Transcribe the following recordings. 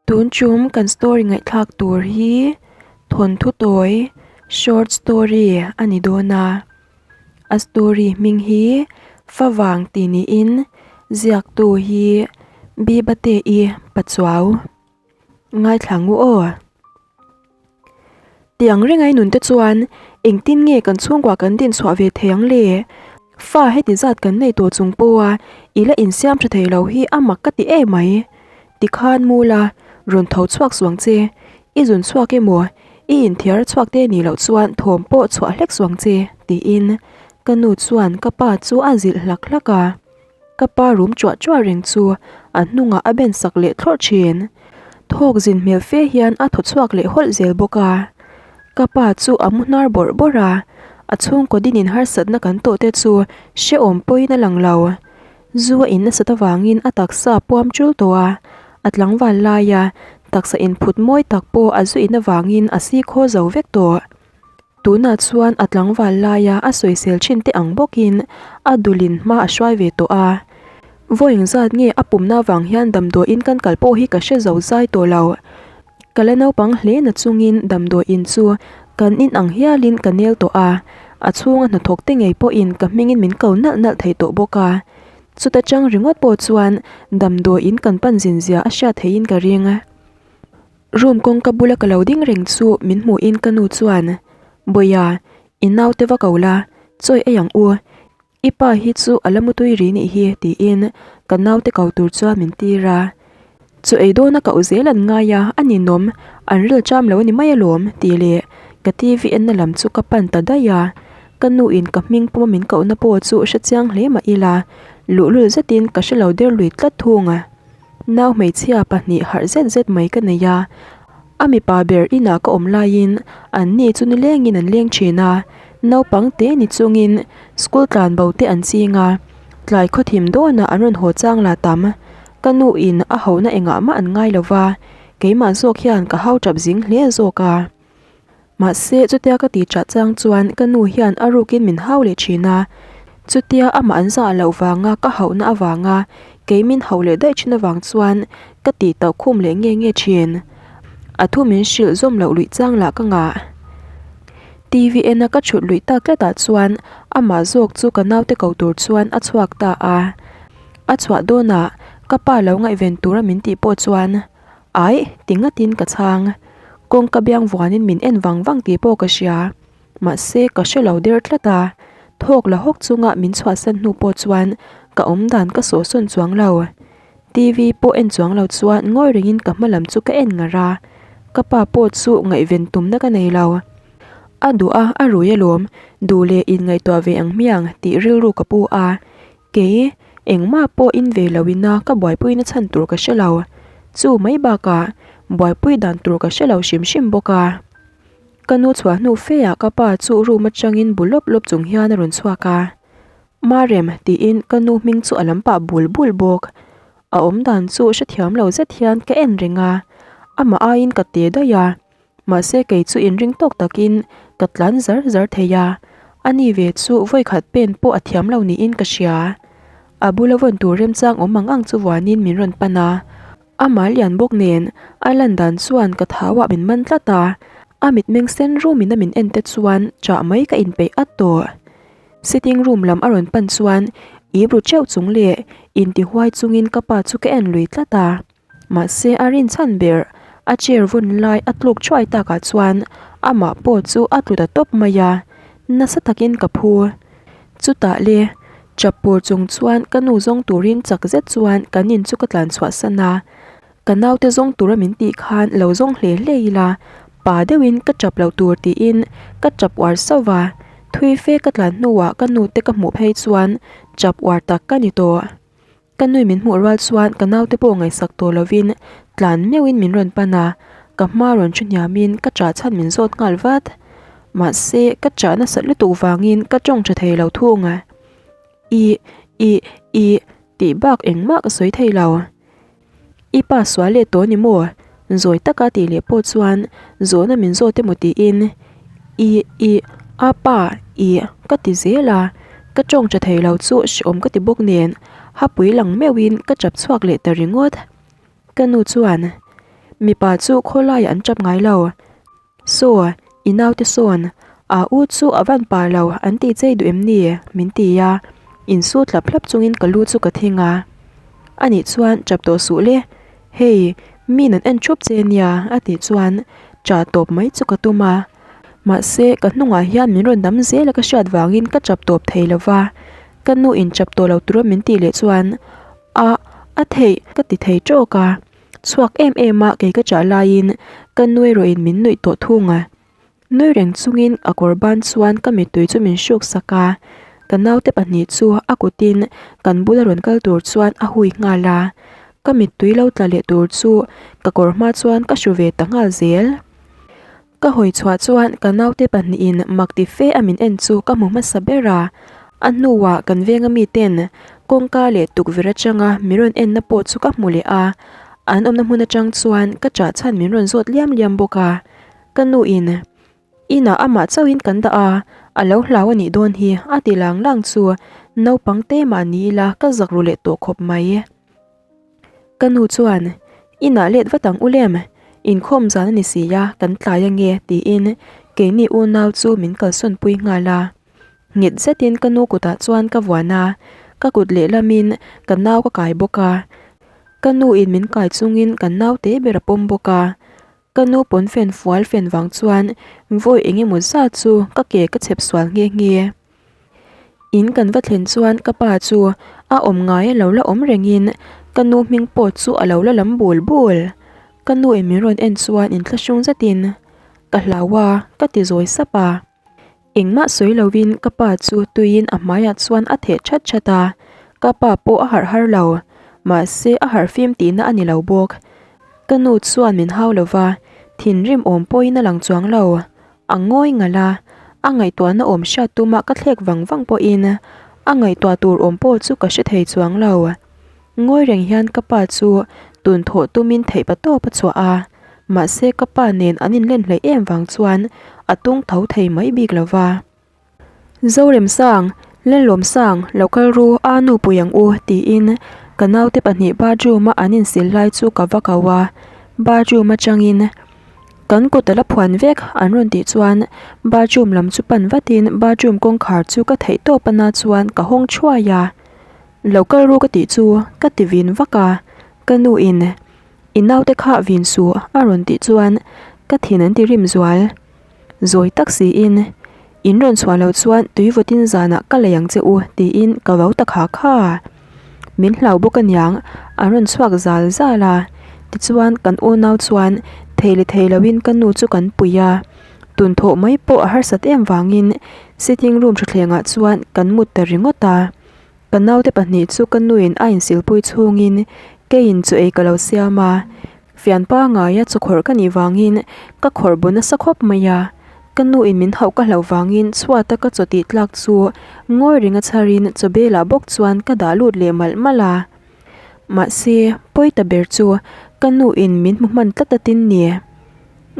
Tun tum kan story ngaihthlak tur hi thawnthu tawi short story a ni dawn a, a story hming hi Favang tih niin ziaktu hi Bibate-i Pachuau ngaithla ngu aw. Tiang rengai nun te chuan engtin nge kan chhungkua kan din chhuah ve thei ang le? Fa heti zat kan nei tawh chung pawha i la insiam tha thei lo hi a mak ka ti em mai. Tikhan mu la, rawn tho chhuak suang che. I zun chhuak emaw, i inthiar chhuak te nih loh chuan thawm pawh chhuah hlek suang che, tiin ka nu chuan ka pa chu a zilh hlak hlak a. Ka pa rum chuah chuah reng chu a hnungah a ben sak leh thlawrh thin. Thawk zin hmel fe hian a thaw chhuak leh hawlh zel bawk a. Ka pa chu a mu hnar bawrh bawrh a, a chhungkaw dinin harsatna kan tawh te chu hrehawm pawhin a lang lo. Zu a in nasat avangin a taksa a puam tul tawh a, a tlangval laia taksa inphut mawi tak pawh a zu in avangin a sikhaw zo vek tawh. Tunah chuan a tlangval laia a sawisel thin te ang bawkin a dulin hma a hruai ve tawh a. Vawiin zat nge a pumna vang hian damdawiin kan kal pawh hi ka hre zo zai tawh lo. Ka la naupang hle na chungin damdawiin chu kan in ang hialin ka nel tawh a, a chhunga hnathawk te ngei pawhin ka hmingin min ko nalh nalh thei tawh bawk a. Chuta chang ringawt pawh chuan damdawiin kan pan zin zia a hriat theihin ka ring. Room kawngka bula ka lo ding reng chu min hmuhin ka nu chuan, Bawia, i naute va ko la, chawi ei ang u. I pa hi chu a la mutui ri nih hi, tiin ka naute ko tur chuan min tir a. Chaw ei dawna koh zel an ngai a, a ninawm, an ril cham lo a ni mai alawm, tih leh ka TV enna lam chu ka pan ta daih a. Ka nuin ka hming puma min kohna pawh chu hre chiang hle mah ila, luhlul zetin ka hre lo der lui tlat thung a. Nau hmeichhia pahnih harh zet zet mai ka nei a, a mipa ber inah ka awm laiin an ni chu nilengin an leng thin a, naupang te ni chungin school tlan bo te an ching a, tlai khawthim dawnah an rawn haw chang la tam. Ka nu in a hona engah mah an ngai lo va, keimah zawk hian ka hau tap zing hle zawk a. Mahse, chutia ka ti chah chang chuan ka nu hian a rukin min hau leh thin a. Chutia amah an zah loh vanga ka hauhna avanga kei min hauh leh daih thin avang chuan ka tih tauh khum leh nge nge thin. A thu min hrilh zawm loh luih chang lah ka ngah. TV ena ka chhut luih tak tlatah chuan amah zawk chu ka naute ko tur chuan a chhuak ta a. A chhuah dawnah ka pa lo ngaihven tura min tih pawh chuan Aih, ti ngatin ka chhang. Kawngka biang vuanin min en vang vang tih pawh ka hria. Mahse, ka hre lo der tlat a. Thawk la hawk chunga min chhuahsan hnu pawh chuan ka awm dan ka sawhsawn chuang lo. TV pawh en chuang lo chuan ngawi rengin ka hma lam chu ka en ngar a. Ka pa pawh chu ngaihven tumna ka nei lo. A duh a, a rui alawm. Duh leh inngaihtuah ve ang hmiang tih rilru ka pu a. Kei, engmah pawh in ve lo ina ka buaipuina chhan tur ka hre lo. Chu mai bakah buaipui dan tur ka hre lo hrim hrim bawk a. Ka nu chhuah hnu feah ka pa chu room atangin bu lawp lawp chung hian a rawn chhuak a. Marem tiin ka nu hming chu a lam pah bul bul bawk. A awmdan chu hrethiam lo zet hian ka en reng a, amah aiin ka te daih a. Mahse kei chu inring tawk takin ka tlan zar zar thei a, ani ve chu vawikhat pen pawh a thiam lo niin ka hria. A bula vawn tur remchang awm ang ang chu vuanin min rawn pan a, amah lian bawk nen a lan dan chuan ka thauah min man tlat a, a mitmeng sen rumin a min en te chuan chah mai ka inpeih at tawh. Sitting room lam a rawn pan chuan ip ru teuh chung leh intihuai chungin ka pa chu ka en lui tlat a. Mahse a rinchhan ber, a chair vawn lai a tluk thuai takah chuan amah pawh chu a tlu ta tawp mai a, nasa takin ka phu. Chutah le, chap pur chung chuan ka nu zawng turin chak zet chuan kan in chu ka tlan chhuah san a, ka naute zawng tura min tih khan lo zawng hle hle ila, pa deuhin ka chap loh tur tiin ka chap uar sauh va, thui fe ka tlan hnuah ka nute ka hmuh phei chuan chap uar tak ka ni tawh. Ka nui min hmuh rual chuan ka naute pawh ngaihsak tawh lovin tlan meuhin min rawn pan a, ka hma rawn thu hniamin ka chah chhan min zawt nghal vat. Mahse, ka chah nasat lutuk vangin ka tawng tha thei lo thung a. I, i, i tih bak engmah ka sawi thei lo. I pa sual leh tawh ni maw? Zawi taka tih leh pawh chuan zawhna min zawt emaw tiin I, i, a pa, i ka ti zel a, ka tawng tha thei lo chu hrehawm ka ti bawk nen hapui lang meuhin ka chap chhuak leh ta ringawt. Ka nu chuan. Mipa chu khawlaiah an ṭap ngai lo. Saw, i naute sawn, a u chu a van pa lo an tih chei duh em ni? min ti a, insu tlap hlap chungin ka lu chu ka thing a. Anih chuan ṭap tawh suh le, hei min an en ṭhup che nia a tih chuan ṭah tawp mai chu ka tum a. Mahse, ka hnungah hian min rawn dam zel a ka hriat vangin ka ṭap tawp thei lo va, ka nu in ṭap tawh lo tura min tih leh chuan a a theih ka ti thei ṭawk a. Chhuak em em a kei ka chah laiin ka nu erawhin min nuih tawh thung a. Nui reng chungin a kawr ban chuan ka mittui chu min hruk sak a, ka naute pahnih chu a kutin kan bula rawn kal tur chuan a hui nghal a, ka mittui lo tla leh tur chu ka kawr hma chuan ka hru ve ta nghal zel. Ka hawi chhuah chuan ka naute pahnihin mak ti fe a min en chu ka hmu hmasa ber a, a hnuah kan venga miten kawngka leh tukverh atanga min rawn enna pawh chu ka hmu leh a, an awmna hmun atang chuan ka chah chhan min rawn zawt liam liam bawk a, ka nuin inah amah chauhin kan dah a, a lo hlau a nih dawn hi a ti lang lang chu naupang te mah ni ila ka zak ru leh tawh khawp mai. Ka nu chuan, Inah let vat ang u lem, inkhawm zan a ni si a, kan tlai ange, tiin keini unau chu min kalsawn pui nghal a. Nghet zetin ka nu kutah chuan ka vuan a, ka kut lehlamin ka nau ka kai bawk a. Ka nuin min kai chungin kan naute ber a pawm bawk a. Ka nu pawnfen fual fen vang chuan vawi eng emaw zat chu ka ke ka chhep sual nghe nghe. In kan va thlen chuan ka pa chu a awm ngai a lo la awm rengin ka nu hming pawh chu a lo la lam bul bul. Ka nu in min rawn en chuan inthlahrung zetin ka hlau a ka ti zawi sap a. Engmah sawi lovin ka pa chu tuiin a hmaiah chuan a theh that that a, ka pa pawh a harh har lo, mahse a harh fim tihna a ni lo bawk. Ka nu chuan min hau lo va, thinrim awm pawhin a lang chuang lo. A ngawi ngalh a, a ngaihtuahna awm hriat tuma ka thlek vang vang pawhin a ngaihtuah tur awm pawh chu ka hre thei chuang lo. Ngawi reng hian ka pa chu tun thawh tumin theih pa tawp a chhuah a, mahse ka pa nen an inlen hleih em vang chuan a tung tho thei mai bik lo va. Zoremsang, Lalawmsang, lo kal ru a nu pui ang u tiin ka naute pahnih bathroom a an insil lai chu ka va ko a, bathroom atangin kan kut a la phuan vek an rawn tih chuan bathroom lam chu pan vatin bathroom kawngkhar chu ka theih tawp a na chuan ka hawng thuai a. Lo kal ru ka tih chu ka ti vin vak a, ka nu in i naute kha vin suh a rawn tih chuan ka thin an ti rim zual. Zawi tak siin in rawn chhuah loh chuan tui vawtin zanah ka lei ang che u tiin ka vau ta kha kha. Min hlau bawk aniang a rawn chhuak zal zal a, tichuan kan unau chuan thei leh thei loin ka nu chu kan pui a, tun thawh mai pawh a harsat em vangin sitting room thuthlengah chuan kan mut ta ringawt a. Ka naute pahnih chu ka nuin a insilpui chhungin keiin chu ei ka lo siam a, fian pangaia chawkhawrh ka nih vangin ka khawrh bu nasa khawp mai a. Ka nuin min hauh ka hlauh vangin chhuata ka chaw tih tlak chu ngawi ringa chharin chaw belah bawk chuan ka dah lut leh malh malh a. Mahse, pawi ta ber chu ka nuin min hmu hman tlat a tin ni.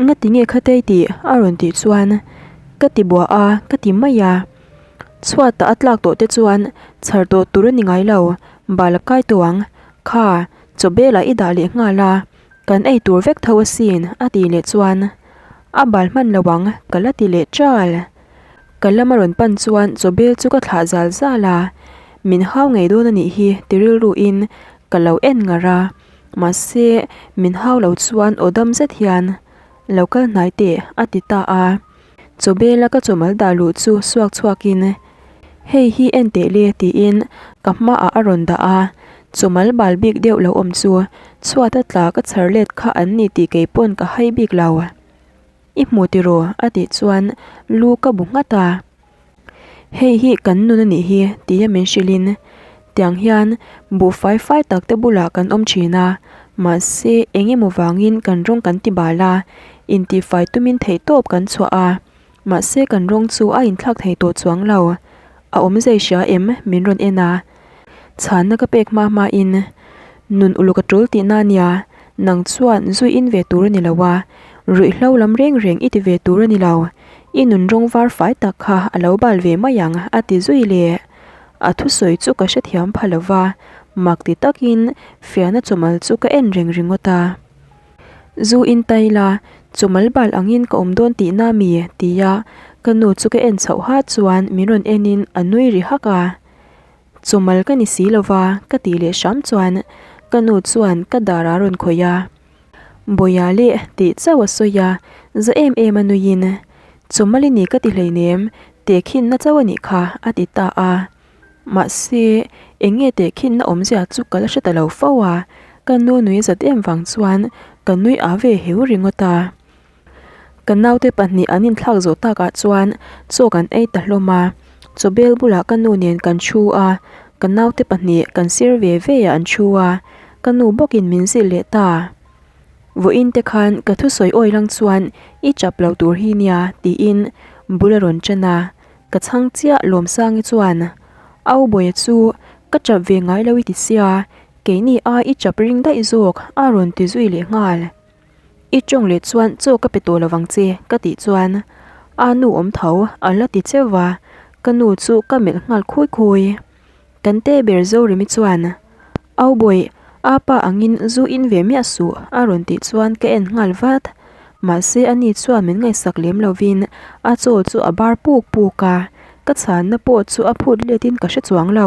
Nga ti nge khatei tih a rawn tih chuan ka ti buah a, ka ti mai a. Chhuatah a tlak tawh te chuan chhar tawh tur a ni ngai lo, bal a kai tawh ang. Kha, chaw belah i dah leh nghal a, kan ei tur vek tho asin a tih leh chuan a bal hman lo ang ka la ti leh ṭal. Ka lama rawn pan chuan chaw bel chu ka thlah zal zal a, min hau ngei dawn a nih hi ti rilruin ka lo en ngar a, mahse min hau lo chuan aw dam zet hian lo kal hnai teh a ti ta a. Chaw bela ka chawmal dah luh chu suak chhuakin hei hi en teh le tiin ka hmaah a rawn dah a, chawmal bal bik deuh lo awm chu chhuat a tla ka chhar let kha an ni tih kei pawn ka hai bik lo. I hmu tiraw? a tih chuan lu ka bu nghat a. Hei hi kan nun a nih hi tia min hrilhin tiang hian buhfai fai tak te bulah kan awm thin a, mahse eng emaw vangin kan rawng kan ti bal a, intihfai tumin theihtawp kan chhuah a, mahse kan rawng chu a inthlak thei tawh chuang lo. A awmzei hria em? min rawn en a. Chhanna ka pek hma hmain, Nun uluk a tul tihna a nia, nang chuan zui in ve tur a ni lo a, ruihhlo lam reng reng i ti ve tur a ni lo, i nun rawng var fai tak kha a lo bal ve mai ang a ti zui leh. A thusawi chu ka hrethiam pha lo va, mak ti takin fiahna chawmal chu ka en reng ringawt a. Zu in ta ila, chawmal bal angin ka awm dawn tihna mi? tia ka nu chu ka en chhoh ha chuan min rawn enin a nui ri hak a. Chawmal ka ni si lova ka tih leh hram chuan ka nu chuan ka dar a rawn khawih a. Bawia leh tih chauh a sawi a, za em em a nuiin, Chawmal i ni ka ti hleinem, tehkhinna chauh a nih kha a ti ta a. Mahse, eng nge tehkhinna awmzia chu ka la hre ta lo fo a, ka nu nui zat em vang chuan ka nui a ve heu ringawt a. Ka naute pahnih an inthlak zawh takah chuan chaw kan ei ta hlawm a, chaw bel bulah ka nu nen kan thu a, ka naute pahnih kan sir ve ve ah an thu a, ka nu bawkin min zilh leh ta. Vawiin te khan ka thusawi awi lang chuan i chap lo tur hi nia tiin bul a rawn ṭan a, ka chhang chiah Lawmsangi chuan, Au Bawia chu ka chap ve ngai lo i ti sia, keini ai i chap ring daih zawk a rawn ti zui leh nghal. I tawng leh chuan chaw ka pe tawh lovang che ka tih chuan a nu awm tho a la ti cheu va, ka nu chu ka melh nghal khui khui. Kan te ber Zoremi chuan Au bawih, a pa angin zu in ve miah suh a rawn tih chuan ka en nghal vat. Mahse a ni chuan min ngaihsak lem lovin a chaw chu a bar puk puk a, ka chhanna pawh chu a phut letin ka hre chuang lo.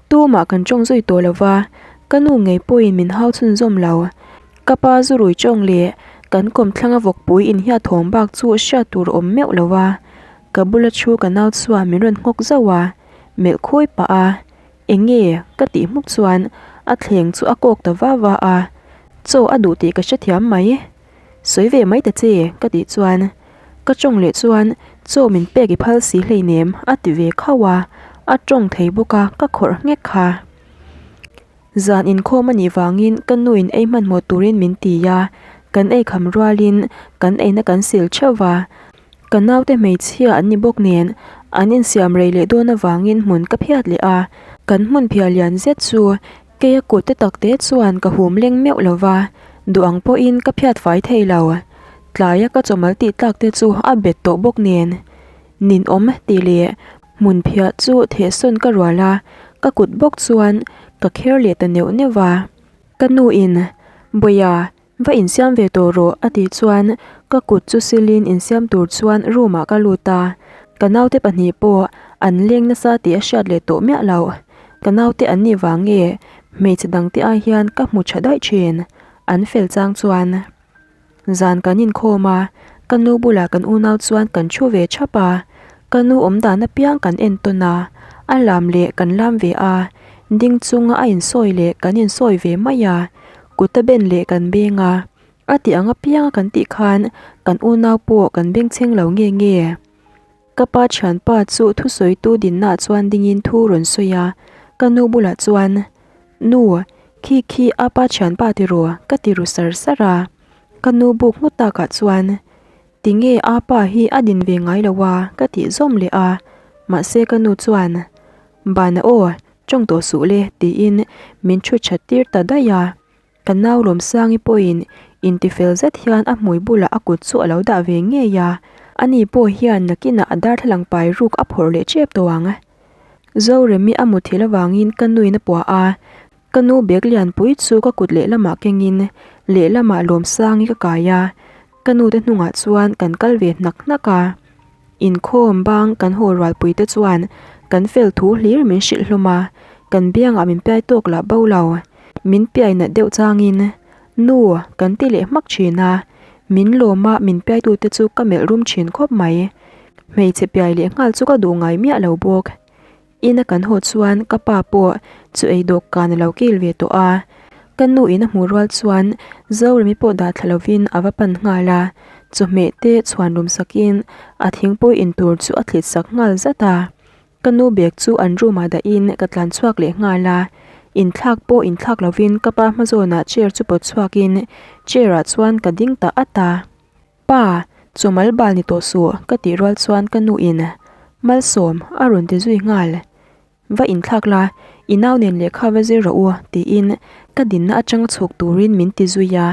Tumah kan tawng zui tawh lo va, ka nu ngei pawhin min hau chhunzawm lo. Ka pa zu rui tawng leh kan kawmthlanga vawkpui inhiat thawm bak chu hriat tur awm meuh lo va, ka bula thu ka nau chuan min rawn nghawk zauh a, melh khawi pah a, Eng nge? ka tih hmuk chuan a thleng chu a kawk ta va va a, chaw a duh tih ka hrethiam mai. Sawi ve mai ta che, ka tih chuan ka tawng leh chuan chaw min pek i phal si hleinem a ti ve khauh a, a tawng thei bawk a ka khawrh nghek kha. Zan inkhawm a nih vangin ka nuin ei hmanhmawh turin min ti a, kan ei kham rualin kan eina kan sil theuh va, ka naute hmeichhia an ni bawk nen an insiam rei leh dawn avangin hmun ka phiat leh a, kan hmun phiah lian zet chu Keia kut te tak te chuan ka hum leng meuh lo va, duh ang pawhin ka phiat fai thei lo. Tlaia ka chawmal tih tlak te chu a bet tawh bawk nen. Ninawm tih leh hmun phiah chu thehsawn ka rual a, ka kut bawk chuan ka kher leh ta neuh neuh va. Ka nu in, Bawia, Va insiam ve tawh rawh a tih chuan ka kut chu silin insiam tur chuan room ah ka lut a, ka naute pahnih pawh an leng nasa tih a hriat leh tawh miah loh. Ka naute an nih vang nge hmeichhe dangte ai hian ka hmu tha daih thin, an fel chang chuan. Zan kan inkhawm a, ka nu bulah kan unau chuan kan thu ve thap a, ka nu awm dan apiang kan en tawn a, a lam leh kan lam ve a, ding chunga a insawi leh kan insawi ve mai a. Kuta ben leh kan beng a, a tih ang apiang a kan tih khan kan unau pawh kan bengchheng lo nge nge. Ka pa thianpa chu thusawitu dinnaah chuan dingin thu rawn sawi a, ka nu bulah chuan, Nu, khi khi a pa thianpa tiraw? ka ti ru sar sar a. Ka nu buk nghut takah chuan, Tinge a pa hi a din ve ngai lo a? ka tih zawm leh a, mahse ka nu chuan, Bana aw, Tawng tawh suh le tiin min thu that tir ta daih a, ka nau Lawmsangi pawhin intifel zet hian a hmui bulah a kut chu a lo dah ve ngei a, ani pawh hian nakinah a darthlalang pai ruk a phawrh leh tep tawh ang. Zoremi a muthilh avangin ka nuin a puah a, ka nu bag lianpui chu ka kut lehlamah kengin lehlamah Lawmsangi ka kai a, ka nute hnungah chuan kan kal ve hnak hnak a. Inkhawm bang kan haw rualpui te chuan kan fel thu hlir min hrilh hlawm a, kan biangah min piai tawk lah bo lo. Min piai nat deuh changin, Nu, kan ti leh hmak thin a, min lawm a min piaitute chu ka melh rum thin khawp mai. Hmeichhe piai leh nghal chu ka duh ngai miah lo bawk. Ina kan haw chuan ka pa pawh chu ei dawhkan a lo kil ve tawh a, ka nu in a hmuh rual chuan Zoremi pawh dah thla lovin a va pan nghal a, chawhmeh te chhuan rum sakin a thingpui in tur chu a thlit sak nghal zat a. Ka nu bag chu an room ah dahin ka tlan chhuak leh nghal a, inthlak pawh inthlak lovin ka pa hma zawnah chair chu pawt chhuakin chair ah chuan ka ding ta at a. Pa, chawmal bal ni tawh suh ka tih rual chuan ka nu in Malsawm a rawn ti zui nghal. Va inthlak la, i nau nen lehkha va zir rawh u tiin ka dinna atanga chhuk turin min ti zui a,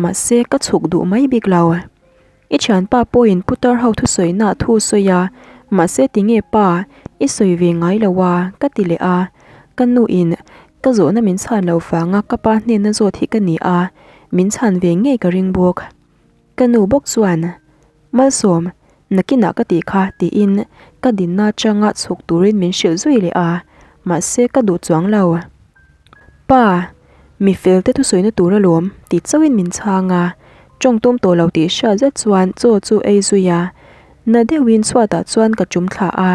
mahse ka chhuk duh mai bik lo. I thianpa pawhin putar ho thusawihnah thu sawi a, mahse tinge pa, i sawi ve ngai lo a ka ti leh a, ka nu in ka zawhna min chhan lo vanga ka pa hnena zawt hi ka ni a. Min chhan ve ngei ka ring bawk. Ka nu bawk chuan, Malsawm, nakinah ka tih kha tiin ka dinna atanga chhuk turin min hrilh zui leh a, mahse ka duh chuang lo. Pa, mi fel te thusawina tur alawm ti chauhin min chhang a, tawng tum tawh lo tih hriat zet chuan chaw chu ei zui a, na deuhin chhuatah chuan ka tum thla a,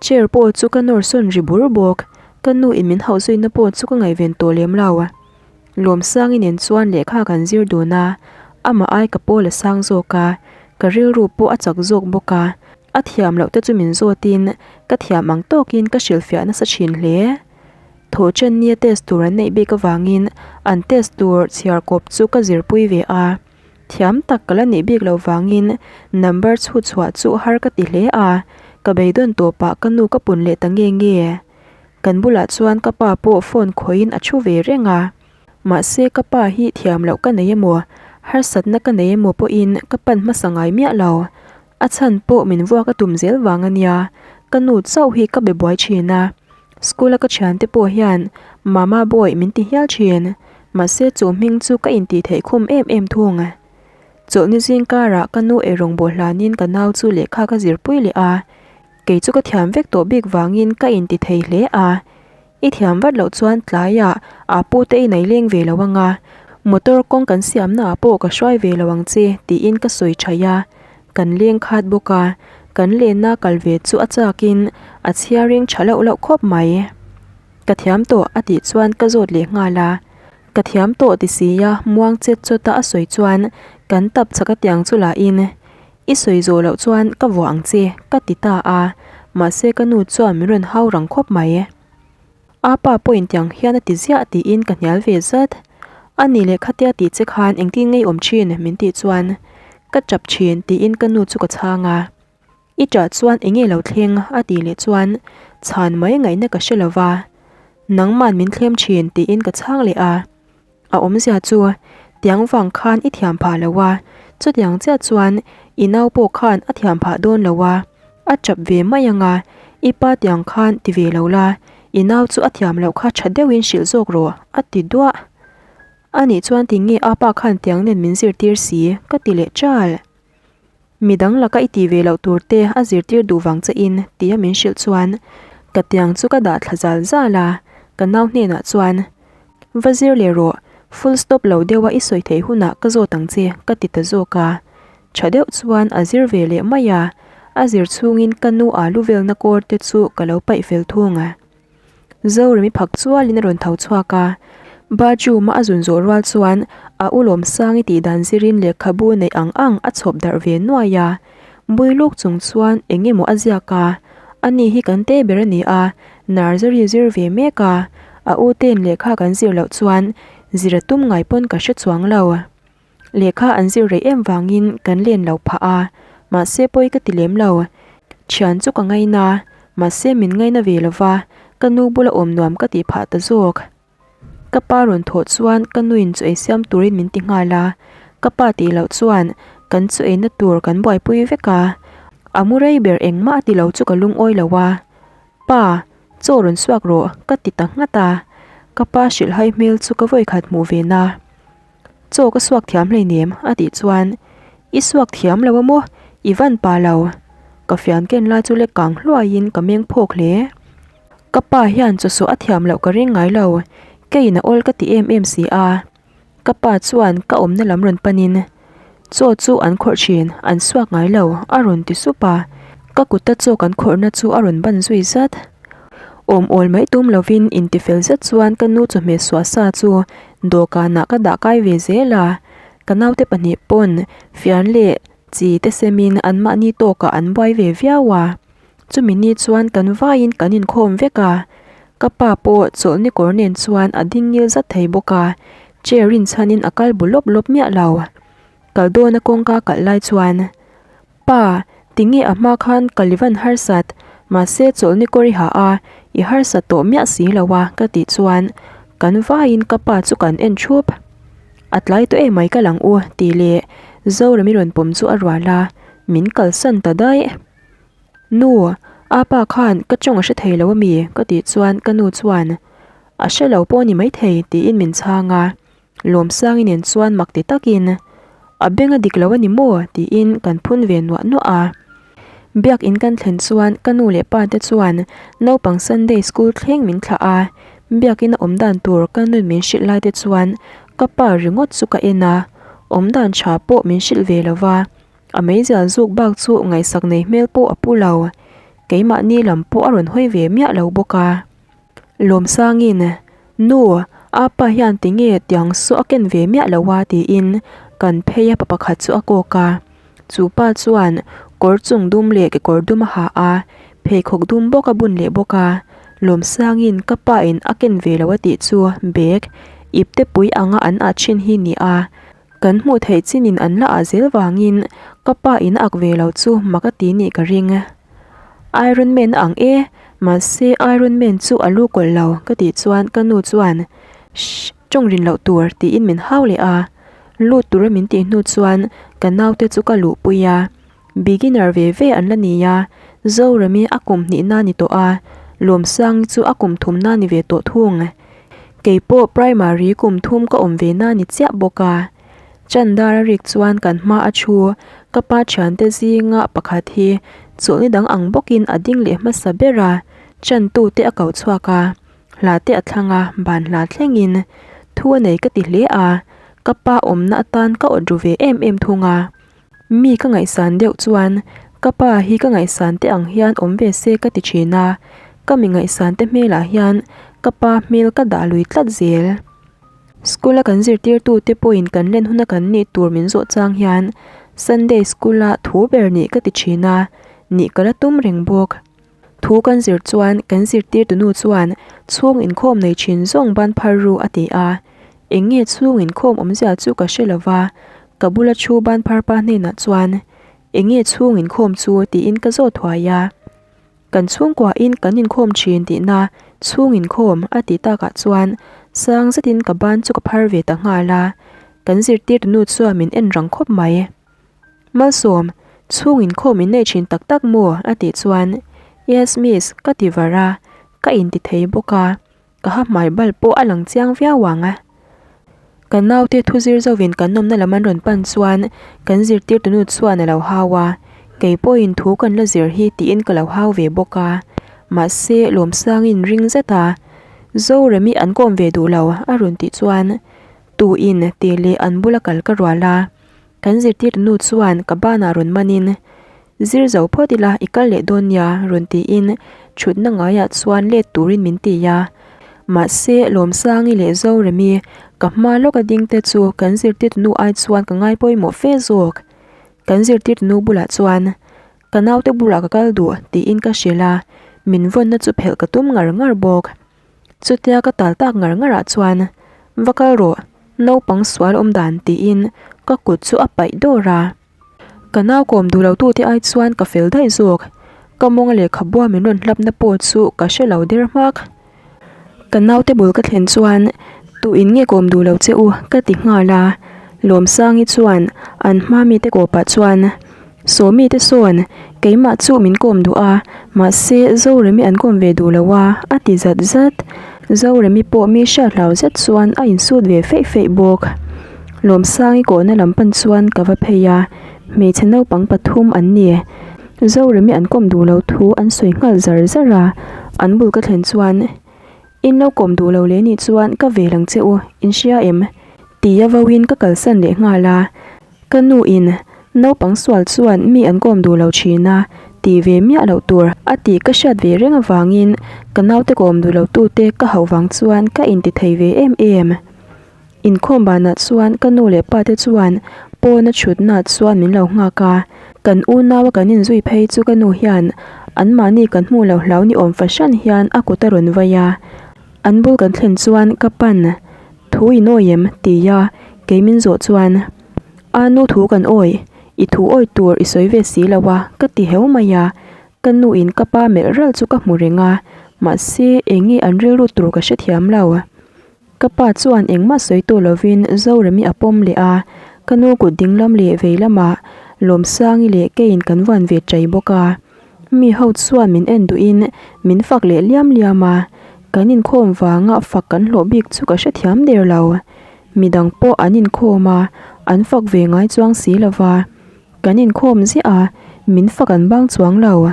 chair pawh chu ka nawr sawn ri bur bawk, ka nu in min hauh zuina pawh chu ka ngaihven tawh lem lo. Lawmsangi nen chuan lehkha kan zir dun a, amah ai ka pawl a sang zawk a, ka rilru pawh a chak zawk bawk a, a thiam loh te chu min zawtin ka thiam ang tawkin ka hrilhfiah nasa thin hle. Thawhṭan nia test tur an neih bik avangin an test tur chhiar kawp chu ka zirpui ve a, thiam tak ka la nih bik loh vangin number chhut chhuah chu har ka ti hle a, ka beidawn tawpah ka nu ka pun leh ta nge nge. Kan bulah chuan ka pa pawh phone khawihin a thu ve reng a, mahse ka pa hi thiam loh ka nei emaw, harsatna ka nei emaw pawhin ka pan hmasa ngai miah lo. A chhan pawh min vuak a tum zel vang a nia, ka nu chauh hi ka be buai thin a, school a ka thiante pawh hian mama boy min ti hial thin, mahse chu hming chu ka intih theih khum em em thung. Chawlhni zing karah ka nu eirawng bawh hlanin ka nau chu lehkha ka zirpui leh a, Kei chu ka thiam vek tawh bik vangin ka inti thei hle a, i thiam vat loh chuan tlaiah aa pute i nei leng ve lo anga, motor kawng kan siamnaah pawh ka hruai ve lo ang che tiin ka sawi thaih a, kan leng khat bawk a, kan lenna kal ve chu a chakin a chhiaring tha loh loh khawp mai. Ka thiam tawh a tih chuan ka zawt leh nghal a, ka thiam tawh ti sia muang chet chawta a sawi chuan kan tap chhak atiang chu lahin I sawi zawh loh chuan ka vuah ang che, ka ti ta a, mahse ka nu chuan min rawn hau rang khawp mai. A pa pawhin tiang hian a ti ziah tiin ka hnial ve zat. A ni leh khatia tih che khan engtin ngei awm thin min tih chuan ka tap thin tiin ka nu chu ka chhang a. I tah chuan enge lo thleng a tih leh chuan chhan mai ngaihna ka hre lo va, nangman min thlem thin tiin ka chhang leh a. A awmzia chu, tiang vang khan i thiam phah lo a, chutiang chiah chuan i nau pawh khan a thiam phah dawn lo a, a tap ve mai ang a, i pa tiang khan ti ve lo la, i nau chu a thiam loh kha tha deuhin hrilh zawk rawh, a ti duah. A nih chuan tinge a pa khan tiang nen min zirtir si, ka ti leh chal. Midang laka i tih ve loh tur te a zirtir duh vang che in tia min hrilh chuan ka tiang chu ka dah thla zal zal a, ka nau hnenah chuan Va zir leh rawh, full stop lo deuha i sawi theih hunah ka zawt ang che ka ti ta zawk a. Tha deuh chuan a zir ve leh mai a, a zir chhungin ka nu alu velna kawr te chu ka lo paih fel thung a. Zoremi phak chualin a rawn tho chhuak a, bathroom a a zun zawh rual chuan a ulawm sang i tih dan zirin lehkhabu neih ang ang a chhawp darh ve nuai a. Bui luk chung chuan eng emaw a ziak a, ani hi kan te ber a ni a, nursery zir ve mek a, a u ten lehkha kan zir loh chuan zir a tum ngai pawn ka hre chuang lo. Lehkha an zir rei em vangin kan len lo phah a, mahse pawi ka ti lem lo. Thian chu ka ngaina, mahse min ngaina ve lo va, ka nu bula awm nuam ka tih phah ta zawk. Ka pa rawn thawh chuan ka nuin chu ei siam turin min ti nghal a, ka pa tih loh chuan kan chu eina tur kan buaipui vek a, a mu rei ber engmah a ti lo chu ka lungawi lo a. Pa, chaw rawn suak rawh ka ti ta nghat a, ka pa hrilhhai hmel chu ka vawikhat hmuh ve na. Chaw ka suak thiam hleinem a tih chuan I suak thiam lo a maw? I van pa lo. Ka fian ken lai chu lek kang hluaiin ka meng phawk hle. Ka pa hian chaw sawh a thiam loh ka ring ngai lo, keiin a awl ka ti em em si a. Ka pa chuan ka awmna lam rawn panin Chaw chu an khawrh thin, an suak ngai lo a rawn ti sup a. Ka kuta chaw kan khawrhna chu a rawn ban zui zat. Awm awl mai tum lovin intifel zet chuan ka nu chawhmeh suah sa chu dawhkanah ka dah kai ve zel a, ka naute pahnih pawn fian leh chi te semin anmahni tawkah an buai ve viau a. Chumi ni chuan kan vaiin kan inkhawm vek a, ka pa pawh chawlhni kawr nen chuan a ding ngil zat thei bawk a, chair rinchhanin a kal bu lawp lawp miah lo. Kal dawna kawngka kalh lai chuan. Pa, tinge a hma khan ka li van harsat, mahse chawlhni kawr i ha a, i harsat tawh miah si lo a ka tih chuan kan vaiin ka pa chu kan en thup. A tlai tawh emai ka lang u tih leh Zorami rawn pawm chu a rual a, min kalsan ta daih. Nu, apa khan ka tawng a hre thei lo ami ka tih chuan ka nu chuan a hre lo pawh a ni maithei tiin min chhang a. Lawmsangi nen chuan mak ti takin, A beng a dik lo a ni maw? tiin kan phun ve nuah nuah a. Biakin kan thlen chuan ka nu leh pa te chuan naupang Sunday school thleng min thlah a, biakin a awm dan tur ka nun min hrilh lai te chuan ka pa ringawt chu ka en a, awm dan tha pawh min hrilh ve lo va, a meizial zuk bak chu ngaihsak nei hmel pawh a pu lo, keimahni lam pawh a rawn hawi ve miah lo bawk a. Lawmsangin, Nu, apa hian tinge tiang saw a ken ve miah lo a tiin kan phei a pa pakhat chu a kawk a. Chu pa chuan kawr chung dum leh kekawr dum a ha a, pheikhawk dum bawk a bun leh bawk a. Lawmsangin ka pa in a ken ve lo a tih chu bag ipte pui anga an ah thin hi ni a. Kan hmuh theih chin in an la ah zel vangin ka pa in a ak ve lo chu mak a ti nih ka ring. Iron Man a ang e, mahse Iron Man chu a lu kawlh lo ka tih chuan ka nu chuan Shh, tawng rin loh tur tiin min hau leh a. Lut tura min tih hnu chuan ka naute chu ka luhpui a, beginner ve ve an la ni a, Zorami a kum hnihna ni tawh a, Lawmsangi chu a kum thumna ni ve tawh thung. Keipawh primary kum thum ka awm ve na ni chiah bawk a. Chandar a rik chuan kan hma a thu, ka pa thiante zinga pakhat hi chawlhni dang ang bawkin a ding leh hmasa ber a, chantute a ko chhuak a, hla te a thlang a, ban hla thlengin thu a nei ka ti hle a, ka pa awmna atan ka awt ru ve em em thung a. Mi ka ngaihsan deuh chuan ka pa hi ka ngaihsan te ang hian awm ve se ka ti thin a, ka mi ngaihsan te hmelah hian ka pa hmel ka dah lui tlat zel. School a kan zirtirtute pawhin kan len huna kan nih tur min zawh chang hian Sunday school a thu ber nih ka ti thin a, nih ka la tum reng bawk. Thu kan zir chuan kan zirtirtu nu chuan chhung inkhawm nei thin zawng ban phar ru a ti a, eng nge chhung inkhawm awmzia chu ka hre lo va, ka bula thu ban phar pa hnenah chuan eng nge chhung inkhawm chu tiin ka zawt thuai a. Kan chhungkuahin kan inkhawm thin tihna chhung inkhawm a tih takah chuan sang zetin ka ban chu ka phar ve ta nghal a, kan zirtirtu nu chuan min en rang khawp mai. Malsawm, chhung inkhawm in nei thin tak tak maw? a tih chuan Yes miss ka ti var a, ka inti thei bawk a. Ka ha hmai bal pawh a lang chiang viau ang a. Ka naute thu zir zovin kan nawmna lam an rawn pan chuan kan zirtirtu nu chuan a lo hau a, kei pawhin thu kan la zir hi tiin ka lo hau ve bawk a. Mahse, Lawmsangin ring zet a, Zoremi an kawm ve duh lo a rawn tih chuan tuin tih leh an bula kal ka rual a. Kan zirtirtu nu chuan ka banah rawn manin, Zir zo phawt ila i kal leh dawn nia rawn tiin thutna ngaiah chuan let turin min ti a. Mahse, Lawmsangi leh Zoremi ka hma lawka ding te chu kan zirtirtu nu ai chuan ka ngai pawimawh fe zawk. Kan zirtirtu nu bulah chuan, Ka naute bulah ka kal duh tiin ka hrilh a, min vawnna chu phelh ka tum ngar ngar bawk. Chutia ka tal tak ngar ngar ah chuan, Va kal rawh, naupang sual awm dan tiin ka kut chu a paih dawr a. Ka nau kawm duh lo tute ai chuan ka fel daih zawk. Ka mawnga lehkhabua min rawn hlapna pawh chu ka hre lo der hmak. Ka naute bul ka thlen chuan, Tu in nge kawm duh lo che u? ka ti nghal a. Lawmsangi chuan an hma mite kawpah chuan, Sawmi te sawn, keimah chu min kawm duh a, mahse Zoremi an kawm ve duh lo a, a ti zat zat. Zoremi pawh mi hriat hlau zet chuan a insut ve feih feih bawk. Lawmsangi kawhna lam pan chuan ka va phei a, hmeichhe naupang pathum an ni. Zoremi an kawm duh lo thu an sawi nghal zar zar a, an bul ka thlen chuan, In lo kawm duh lo leh nih chuan ka vel ang che u, in hria em? Tia vauin ka kalsan leh nghal a. Ka nu in, Naupang sual chuan mi an kawm duh lo thin a, ti ve miah loh tur a tih ka hriat ve reng avangin ka naute kawm duh lo tute ka hauh vang chuan ka inti thei ve em em. Inkhawm banah chuan ka nu leh pa te chuan pawna thutna chuan min lo nghak a, kan unau a kan inzui phei chu ka nu hian anmahni kan hmuh loh hlau ni awm fahran hian a kut a rawn vai a, an bul kan thlen chuan ka pan Thu in awi em? tia kei min zawh chuan, A nu thu kan awi, i thu awi tur i sawi ve si lo a, ka ti heu mai a. Ka nu in ka pa melh ralh chu ka hmu reng a, mahse eng nge an rilru tur ka hrethiam lo. Ka pa chuan engmah sawi tawh lovin Zoremi a pawm leh a, ka nu kut dinglam leh vei lamah Lawmsangi leh keiin kan vuan ve chai bawk a. Mi ho chuan min en duhin min fak leh liam liam a, kan inkhawm vanga fak kan hlawh bik chu ka hrethiam der lo. Midang pawh an inkhawm a, an fak ve ngai chuang si lo va. Kan inkhawm ziah a, min fak an bang chuang lo.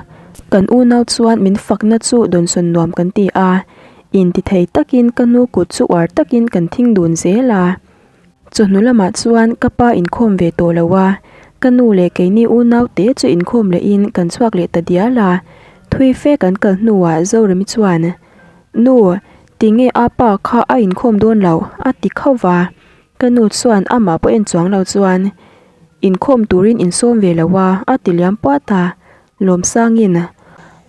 Kan unau chuan min fakna chu dawnsawn nuam kan ti a, intithei takin ka nu kut chu uar takin kan thing dun zel a. Chawhnu lamah chuan ka pa inkhawm ve tawh lo a, ka nu leh keini unau te chu inkhawm lehin kan chhuak leh ta dial a. Thui fe kan kal hnuah Zoremi chuan, Nu, tinge a pa kha a inkhawm dawn lo? a ti khauh va. Ka nu chuan amah pawh en chuang lo chuan, Inkhawm turin insawm ve lo a, a ti liam puat a. Lawmsangin,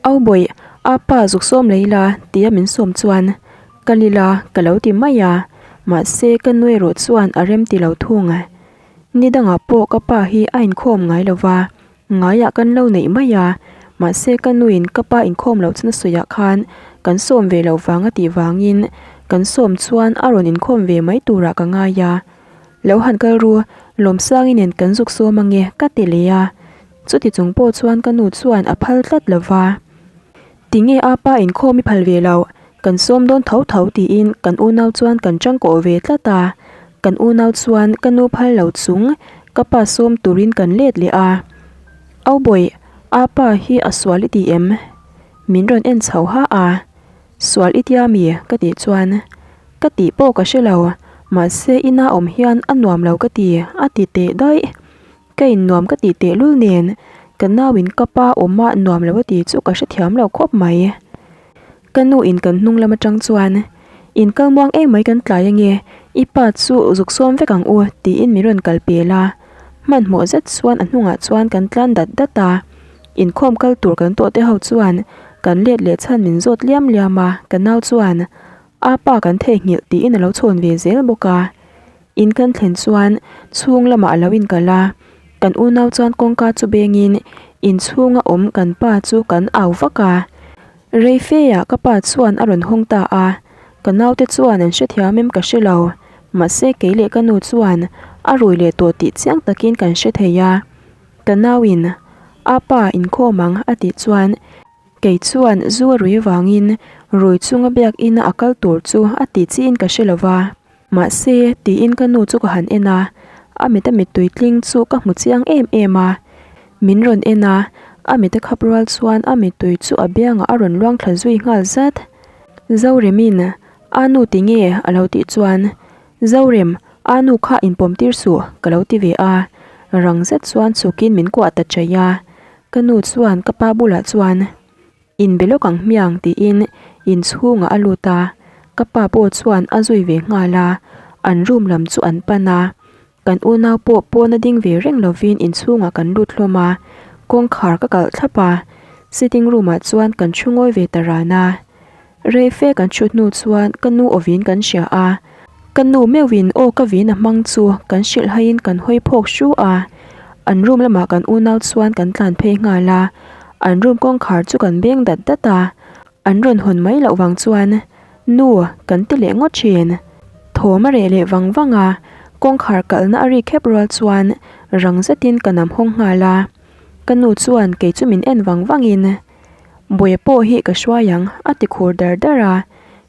Au bawih, a pa zuk sawm lei la, tia min sawm chuan, Ka li la, ka lo ti mai a, mahse ka nu erawh chuan a rem ti lo thung. Ni dangah pawh ka pa hi a inkhawm ngai lo va, ngaiah kan lo neih mai a, mahse ka nuin ka pa inkhawm loh chuna sawiah khan kan sawm ve loh vang a tih vangin kan sawm chuan a rawn inkhawm ve mai turah ka ngai a. Lo han kal ru, Lawmsangi nen kan zuk sawm ange, ka ti leh a. Chuti chung pawh chuan ka nu chuan a phal tlat lo va. Tinge a pa inkhawm i phal ve loh, kan sawm dawn tho tho tiin kan unau chuan kan tangkawh ve tlat a. Kan unau chuan ka nu phal lo chung ka pa sawm turin kan let leh a. Au bawih, a pa hi a sual i ti em? Min rawn en chho ha a. Sual i tia mi? ka tih chuan ka tih pawh ka hre lo, mahse ina awm hian a nuam lo ka ti, a ti teh daih. Ka innuam ka tih tehlul nen ka nauin ka pa awma nuam lo a ti chu ka hrethiam lo khawp mai. Ka nu in kan hnung lam atang chuan, In kal muang em mai kan tlai ange, i pa chu zuk sawm vek ang u tiin min rawn kal pel a. Hmanhmawh zet chuan a hnungah chuan kan tlan dat dat a. Inkhawm kal tur kan tawh te ho chuan kan let leh chhan min zawt liam liam a, ka nau chuan, A pa kan theihnghilh tiin a lo chhawn ve zel bawk a. In kan thlen chuan chhung lamah a lo inkal a, kan unau chuan kawngka chu bengin inchhunga awm kan pa chu kan au vak a. Rei feia ka pa chuan a rawn hawng ta a, ka naute chuan an hrethiam em ka hre lo, mahse kei leh ka nu chuan a rui leh tawh tih chiang takin kan hre thei a. Ka nauin, A pa, inkhawm ang a tih chuan kei chuan zu a rui vangin rui chunga biakina a kal tur chu a tih chiin ka hre lo va. Mahse, tiin ka nu chu ka han en a, a mit a mittui tling chu ka hmu chiang em em a. Min rawn en a, a mit a khap rual chuan a mittui chu a biangah a rawn luang thla zui nghal zat. Zoremin, A nu ti nge? a lo tih chuan, Zorem, a nu kha inpawm tir suh, ka lo ti ve a. Rang zet chuan chhukin min kuah ta chaih a. Ka nu chuan ka pa bulah chuan, Inbe lawk ang hmiang tiin inchhungah a lut a, ka pa pawh chuan a zui ve nghal a, an room lam chu an pan a, kan unau pawh pawn a ding ve reng lovin inchhungah kan lut hlawm a, kawngkhar ka kalh thlap a, sitting room ah chuan kan thu ngawi ve ta ran a. Rei fe kan thut hnu chuan ka nu aw vin kan hria a, ka nu meuhin aw ka vin a hmang chu kan hrilh haiin kan hawi phawk hru a, an room lamah kan unau chuan kan tlan phei nghal a, an room kawngkhar chu kan beng dat dat a, an rawn hawn mai loh vang chuan nu kan ti leh ngawt thin. Thawm a reh leh vang vang a, kawngkhar kalhna a ri khep rual chuan rang zetin ka nam hawng nghal a, ka nu chuan kei chu min en vang vangin. Buaia pawh hi ka hruai ang, a ti khur dar dar a.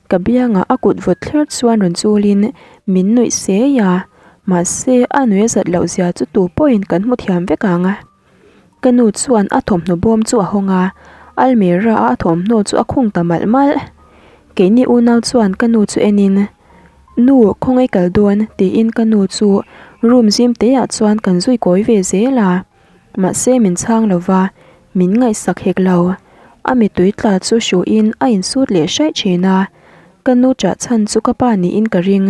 Ka biangah a kut vawt thler chuan rawn chulin min nuih sei a, mahse a nuih a zat loh zia chu tu pawhin kan hmu thiam vek ang. Ka nu chuan a thawmhnaw bawm chu a hawng a, almirah a a thawmhnaw chu a khung ta malh malh. Keini unau chuan ka nu chu enin, Nu, khawngaih kal dawn, tiin ka nu chu room zim teah chuan kan zui kawi ve zel a. Mahse min chhang lo va, min ngaihsak hek lo. A mittui tla chu hruhin a insut leh hraih thin a. Ka nu ṭah chhan chu ka pa niin ka ring.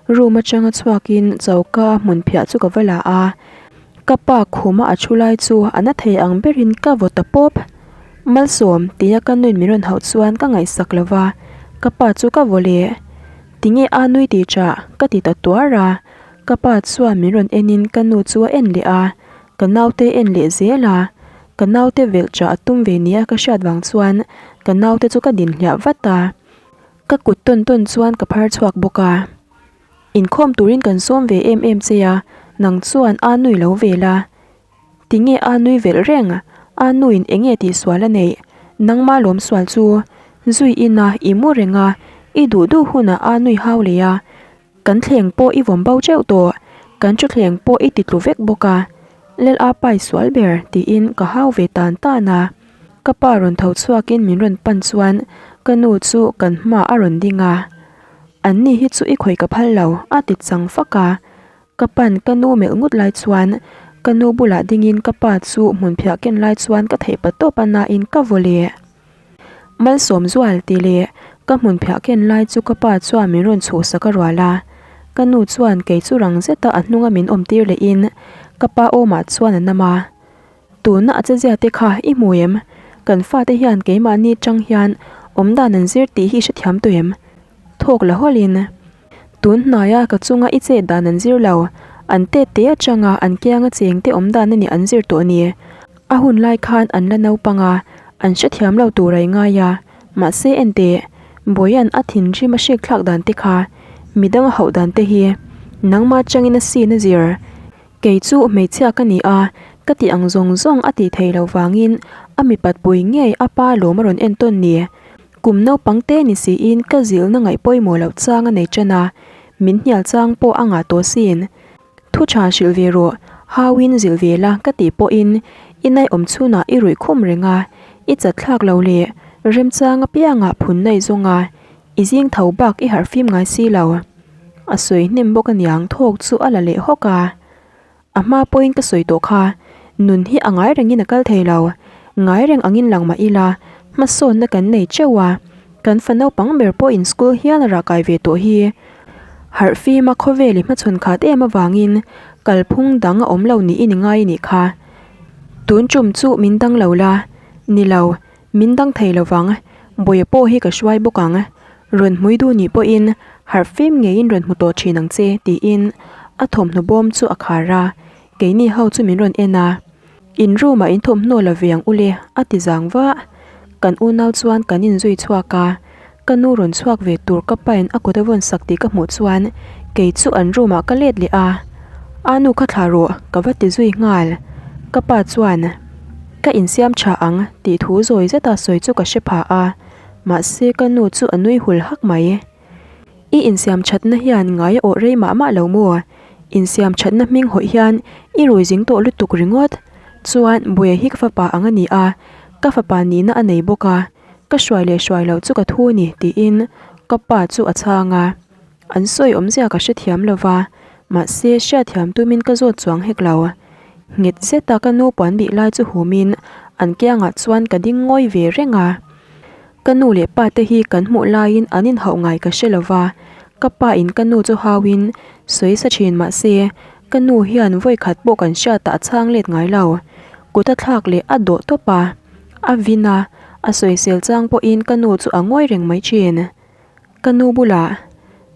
Room aṭanga chhuakin choka hmun phiah chu ka va la a. Ka pa khuma a thu lai chu a na thei ang berin ka vaw ta pawp. Malsawm, tia ka nuin min rawn hauh chuan ka ngaihsak lo va, ka pa chu ka vaw leh. Tinge a nui tih ṭah? ka ti ta tuar a. Ka pa chuan min rawn enin ka nu chu a en leh a, ka naute en leh zel a. Ka naute velh chah a tum ve nia ka hriat vang chuan ka naute chu ka din hliah vat a. Ka kut tawn tawn chuan ka phar chhuak bawk a. Inkhawm turin kan sawm ve em em che a, nang chuan a nui lo vel a. Tinge a nui velh reng? A nuin enge tihsual a neih? Nangma lawm sual chu zui ina i mu reng a, i duh duh hunah a nui hau leh a. Kan thleng pawh i vawm bo teuh tawh, kan thutthleng pawh i ti tlu vek bawk a, Lal a pai sual ber tiin ka hau ve tan tan a. Ka pa rawn tho chhuakin min rawn pan chuan ka nu chu kan hma a rawn ding a. An ni hi chu i khawih ka phal lo a ti chang fak a. Ka pan ka nu melh ngut lai chuan ka nu bulah dingin ka pa chu hmun phiah ken lai chuan ka theih pa tawp a nain ka vaw leh. Malsawm zual tih leh ka hmun phiah ken lai chu ka pa chuan min rawn chhuhsak a rual a. Ka nu chuan kei chu rang zeta a hnunga min awm tir lehin ka pa awmah chuan a nam a. Tuna a chezia te kha i hmu em? Kan fate hian keimahni tang hian awmdan an zir tih hi i hrethiam tawh em? Thawk la hawlhin, Tun hnaia ka chunga i chet dan an zir lo, an tet te atanga an kianga cheng te awmdan a nih an zir tawh ni. A hun lai khan an la naupang a, an hrethiam lo tur a i ngai a, mahse enteh, Bawia'n a thinrim a hriak thlak dan te kha, midang a hauh dan te hi, nangmah atangin a sin a zir. Kei chu hmeichhia ka ni a, ka tih ang zawng zawng a tih theih loh vangin a mipat pui ngei a pa lawm a rawn entawn ni. Kum naupang te ni siin ka zilhna ngaih pawimawh loh chang a nei ṭan a, min hnial chang pawh a ngah tawh sin. Thu ṭha hrilh ve rawh, hauin zilh ve la ka tih pawhin i naihawm chhunah i ruih khum reng a, i chat thlak lo leh remchang apiangah phun naih zawng a, I zing tho bak i harh fim ngai si lo. A sawi hnem bawk aniang thawk chu a la leh hawk a. A hma pawhin ka sawi tawh kha, nun hi a ngai rengin a kal thei lo. Ngai reng angin lang mah ila, hmasawnna kan nei teuh a, kan fa naupang ber pawhin school hial a rah kai ve tawh hi. Harh fima khawvel i hmachhawn khat em avangin kalphung dang a awm lo niin i ngai a nih kha. Tun tum chu min dang lo la, ni lo, Min dang thei lo vang, Bawia pawh hi ka hruai bawk ang. Rawn hmui duh nih pawhin harh fim ngeiin rawn hmu tawh thin ang che, tiin a thawmhnaw bawm chu a khar a. Keini ho chu min rawn en a, In room ah in thawmhnaw la ve ang u le, a ti zang vah. Kan unau chuan kan inzui chhuak a, ka nu rawn chhuak ve tur ka pain a kut a vawn sak tih ka hmuh chuan kei chu an room ah ka let leh a, A nu kha thlah rawh, ka va ti zui nghal. Ka pa chuan. Ka insiam tha ang tih thu zawi zeta sawi chu ka hre pha a, mahse ka nu chu a nui hul hak mai. I insiam thatna hian ngai a awh rei mah mah lo maw? Insiam thatna hming hawih hian i rui zing tawh lutuk ringawt. Chuan Buia hi ka fapa ang a ni a, ka fapa nihna a nei bawk a, ka hruai leh hruai loh chu ka thu a ni tiin ka pa chu a chhang a. An sawi awmzia ka hrethiam lo va, mahse hriatthiam tumin ka zawt chuang hek lo. Nghet zeta ka nu puan bih lai chu humin an kiangah chuan ka ding ngawi ve reng a. Ka nu leh pa te hi kan hmuh laiin an inhauh ngai ka hre lo va, ka pa in ka nu chu hauin sawi sa thin mahse ka nu hian vawi khat pawh kan hriatah a chhang let ngai lo. Kut a thlak leh a dawh tawp a, a vin a, a sawisel chang pawhin ka nu chu a ngawi reng mai thin. Ka nu bulah,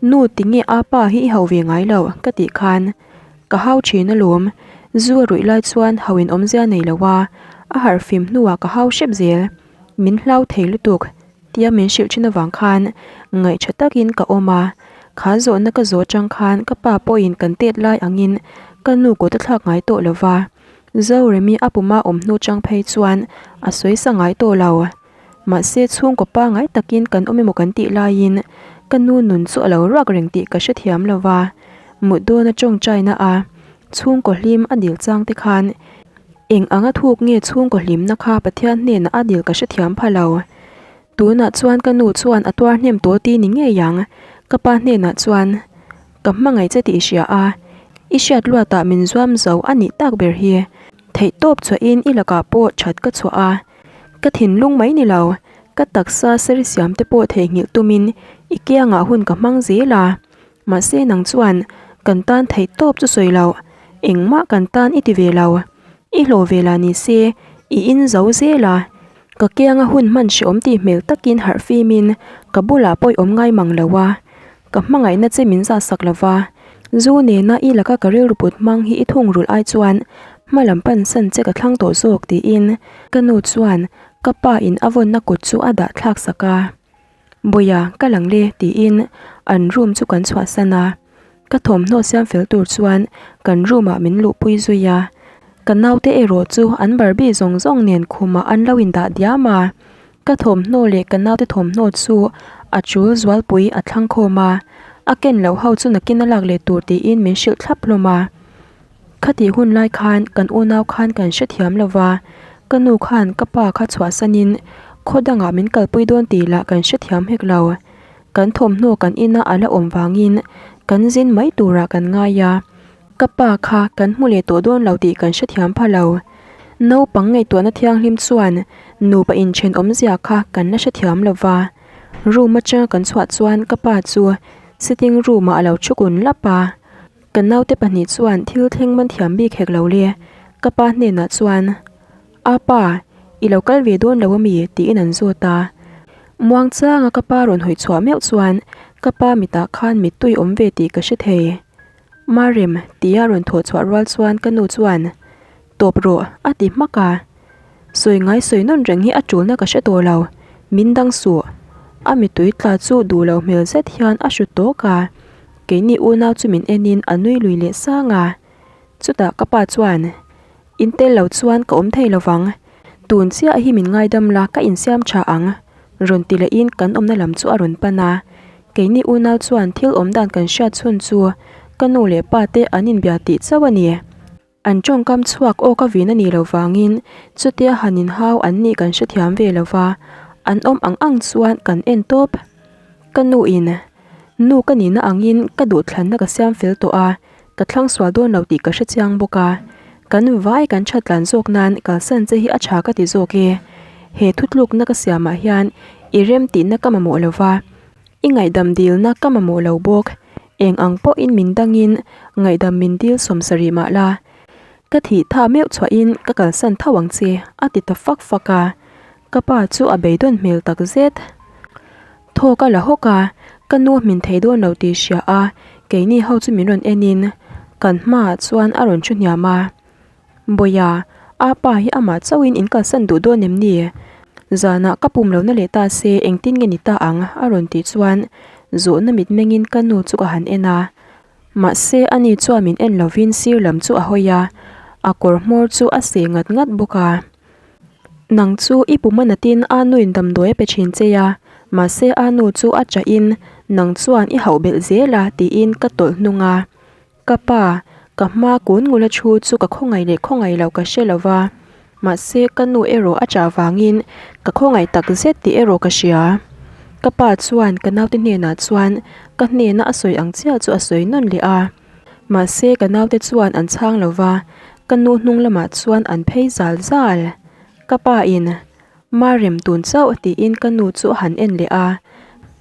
Nu tinge a pa hi i hau ve ngai lo ka tih khan ka hau thin alawm, zu a ruih lai chuan hau in awmzia nei lo a, a harh fim hnuah ka hau hrep zel, min hlau thei lutuk tia min hrilh thin avang khan ngaihṭha takin ka awm a, kha zawhna ka zawh atang khan ka pa pawhin kan tet lai angin ka nu kut a thlak ngai tawh lo va, Zoremi a puma awm hnu chang phei chuan a sawi sa ngai tawh lo. Mahse chhungkaw pangai takin kan awm emaw kan tih laiin ka nu nun chu a lo ruak reng tih ka hrethiam lo va, mut dawna tawngtaina a chhungkaw hlim a dil chang te khan eng anga thuk nge chhungkaw hlimna kha Pathian hnenah a dil ka hrethiam pha lo. Tunah chuan ka nu chuan a tuar hnem tawh ti ni ngei ang, ka pa hnenah chuan ka hmangaih che tih i hria a, i hriat luatah min zuam zo a nih tak ber hi. Theihtawp chhuahin i lakah pawh that ka chhuah a. Ka thinlung mai ni lo, ka taksa seri siam te pawh theihnghilh tumin i kiangah hun ka hmang zel a. Mahse nang chuan kan tan theih tawp chu sawi loh, engmah kan tan i ti ve lo. I hlawh ve lah ni se, i in zo zel a. Ka kianga hun hman hreawm tih hmel takin harh fimin ka bulah pawh i awm ngai mang lo a. Ka hmangaihna che min zah sak lo va, zu nena i laka ka rilru put hmang hi i thungrulh ai chuan hma lam pan san che ka thlang tawh zawk tiin ka nu chuan ka pa in a vawnna kut chu a dah thlak sak a. Bawia ka lang le tiin an room chu kan chhuahsan a, ka thawmhnaw siam fel tur chuan kan room ah min luhpui zui a, ka naute erawh chu an barbie zawng zawng nen khumah an lo indah diam a. Ka thawmhnaw leh ka naute thawmhnaw chu a chul zualpui a thlang khawm a. A ken loh ho chu nakin a lak leh tur tiin min hrilh thlap hlawm a. Khatih hun lai khan kan unau khan kan hrethiam lo va, ka nu khan ka pa kha chhuahsanin khaw dangah min kalpui dawn tih lah kan hrethiam hek lo. Kan thawmhnaw kan ina a la awm vangin kan zin mai turah kan ngai a. Ka pa kha kan hmu leh tawh dawn lo tih kan hrethiam pha lo. Naupang ngaihtuahna thianghlim chuan nupa inthen awmzia kha kan la hrethiam lo va. Room atanga kan chhuah chuan ka pa chu sitting room ah a lo thu kun lap a. Ka naute pahnih chuan thil thleng man thiam bik hek lo le. Ka pa hnenah chuan, A pa, i lo kal ve dawn lo ami? tiin an zawt a. Muangchanga ka pa rawn hawi chhuah meuh chuan ka pa mitah khan mittui awm ve tih ka hre thei. Marem, tia rawn thawh chhuah rual chuan ka nu chuan, Tawp rawh, a ti hmak a. Sawi ngai sawi nawn reng hi a tulna ka hre tawh lo, min dang suh. A mittui tla chu duh lo hmel zet hian a hru tawk a, keini unau chu min enin a nui lui leh sang a. Chutah ka pa chuan, In tel lo chuan ka awm thei lovang, tun chiah hi min ngaidam la ka insiam tha ang, rawn ti lehin kan awmna lam chu a rawn pan a. Keini unau chuan thil awm dan kan hriat chhun chu ka nu leh pa te an inbia tih chauh a ni. An tawngkam chhuak aw ka vin a nih loh vangin chutia han inhau an nih kan hrethiam ve lo va, an awm ang ang chuan kan en tawp. Ka nu in, Nu ka nihna angin ka duhthlanna ka siam fel tawh a, Ka thlang sual dawn lo tih ka hre chiang bawk a, kan vai kan that tlan zawk nan kalsan che hi a tha ka ti zawk e. He thutlukna ka siamah hian i rem tihna ka mamawh lo va, i ngaihdam dilna ka mamawh lo bawk. Eng ang pawhin min dangin ngaihdam min dil sawmsarih mah la, ka thih tha meuh chhuahin ka kalsan tho ang che, a ti ta fak fak a. Ka pa chu a beidawn hmel tak zet. Thawk a la hawk a, ka nu hmin thei dawn lo tih hria a, keini ho chu min rawn en in kan hmaah chuan a rawn thu hniam a. Bawia, apa hi amah chauhin in kalsan duh dawn em ni? Zanah ka pum lohna leh ta se engtin nge ni ta ang? a rawn tih chuan zawhna mitmengin ka nu chu ka han en a. Mahse ani chuan min en lovin sir lam chu a hawi a, a kawr hmawr chu a seh ngat ngat bawk a. Nang chu i pum a natin a nuin damdawi a pe thin che a, mahse a nu chu a chahin nang chuan i hauh belh zel a tiin ka tawlh hnung a. Ka pa, ka hma kun ngula thu chu ka khawngaih leh khawngaih loh ka hre lo va, mahse ka nu erawh a chah vangin ka khawngaih tak zet tih erawh ka hria. Ka pa chuan ka naute hnenah chuan ka hnena a sawi ang chiah chu a sawi nawn leh a. Mahse ka naute chuan an chhang lo va, ka nu hnung lamah chuan an phei zal zal. Ka pa in, Marem tun chauh tiin ka nu chu a han en leh a.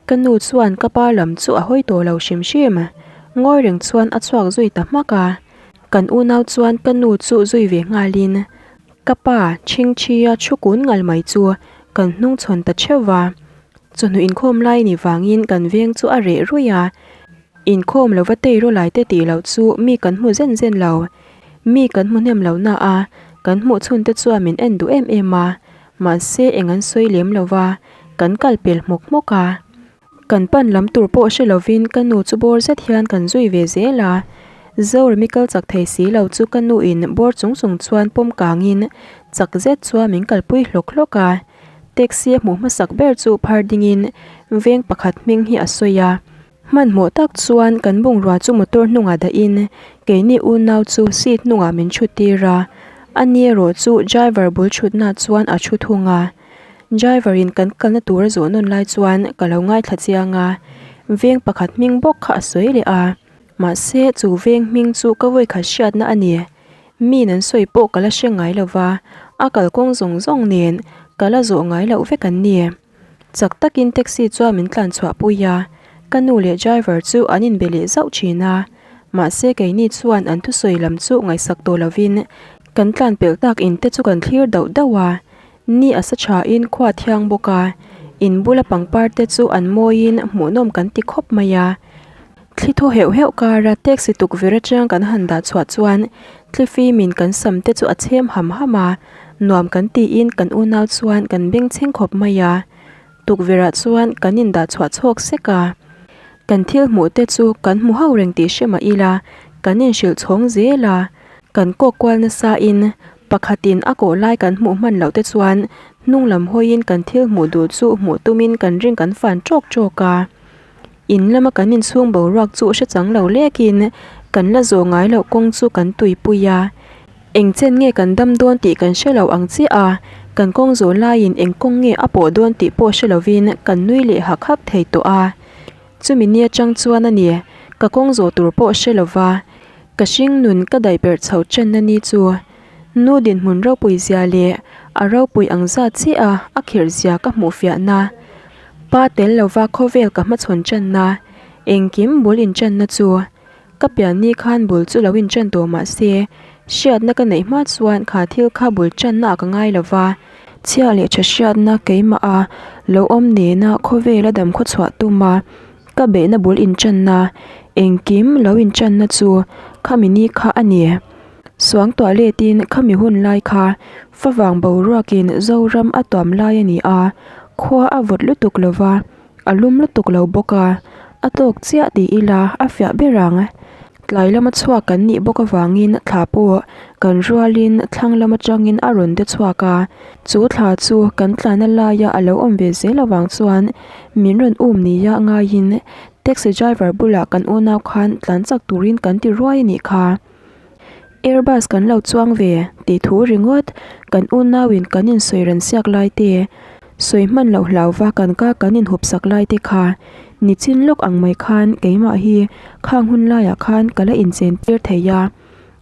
Ka nu chuan ka pa lam chu a hawi tawh lo hrim hrim. Ngawi reng chuan a chhuak zui ta hmak a. Kan unau chuan ka nu chu zui ve nghalin ka pa chhingchhia thu kun ngal mai chu kan hnung chhawn ta theuh va. Chawhnu inkhawm lai ni vangin kan veng chu a reh ruih a. Inkhawm lova tei rawlai te tih loh chu mi kan hmu zen zen lo. Mi kan hmu hnem lo na a, kan hmuh chhun te chuan min en duh em em a, mahse eng an sawi lem lo va, kan kal pel hmawk hmawk a. Kan pan lam tur pawh hre lovin ka nu chu bawr zet hian kan zui ve zel a. Zoremi kal chak thei si lo chu ka nu in bawr chung chung chuan pawm kangin chak zet chuan min kalpui hlawk hlawk a. Taxi a hmuh hmasak ber chu phar dingin veng pakhat hming hi a sawi a. Hmanhmawh tak chuan kan bungrua chu motor hnungah dahin keini unau chu seat hnungah min thut tir a, ani erawh chu driver bul thutna chuan a thu thung a. Driver in kan kalna tur a zawh nawn lai chuan ka lo ngaithla chiang a, veng pakhat hming bawk kha a sawi leh a, mahse chu veng hming chu ka vawikhat hriatna a ni. Min an sawi pawh ka la hre ngai lo va, a kalkawng zawng zawng nen ka la zawh ngai loh vek an ni. Chak takin taxi chuan min tlan chhuah pui a, ka nu leh driver chu an inbe leh zauh thin a, mahse keini chuan an thusawi lam chu ngaihsak tawh lovin kan tlan pelh tak in te chu kan thlir dauh dauh a, ni a sa thain khua thiang bawk a, in bula pangpar te chu an mawiin hmuhnawm kan ti khawp mai a. Thli thaw heuh heuh kara taxi tukverh atang kan han dah chhuah chuan thli fimin kan sam te chu a chhem ham ham a, nuam kan tiin kan unau chuan kan beng chheng khawp mai a. Tukverh ah chuan kan in dah chhuah chhawk sek a, kan thil hmuh te chu kan hmu hauh reng tih hre mah ila kan in hrilh chhawng zel a, kan kawk kual nasa in pakhatin a kawh lai kan hmuh hman loh te chuan hnung lam hawiin kan thil hmuh duh chu hmuh tumin kan ring kan fan tawk tawk a. In lama kan inchhung boruak chu hre chang lo lekin kan la zawh ngai loh kawng chu kan tuipui a. Eng chen nge kan dam dawn tih kan hre lo ang chiah a, kan kawng zawh laiin eng kawng nge a pawh dawn tih pawh hre lovin kan nui leh hak hak thei tawh a. Chumi ni atang chuan a ni, ka kawng zawh tur pawh hre lova, ka hring nun ka daih perh chhoh ṭanna ni chu nu dinhmun ropui zia leh a ropui ang zat chiah a a khirh zia ka hmuh fiahna, pa tel lova khawvel ka hmachhawn ṭanna, engkim bul inṭanna chu Ka pian ni khan bul chu lo inṭan tawh mah se, hriatna ka neih hma chuan kha thil kha bul ṭanna ah ka ngai lo va. Chhia leh ṭha hriatna keimah a lo awm nena khawvela dam khaw chhuah tum a, ka beihna bul inṭanna, engkim lo inṭanna chu khami ni kha a ni. Suangtuah letin khami hun lai kha favang boruakin Zoram a tuam lai a ni a, khua a vawt lutuk lo va. A lum lutuk lo bawk a, a tawk chiah ti ila a fiah ber ang. Tlai lama chhuak kan nih bawk avangin thla pawh kan rualin thlang lam atangin a rawn de chhuak a, chu thla chu kan tlana laia a lo awm ve zel avang chuan min rawn um nia ngaiin taxi driver bulah kan unau khan tlan chak turin kan ti ruai a nih kha. Airbus kan lo chuang ve tih thu ringawt kan unauin kan insawi ran siak lai te, sawi hman loh hlau va kan ka kan inhup sak lai te kha nichin lawk ang mai khan keimah hi khang hun laiah khan ka la inchen tir thei a,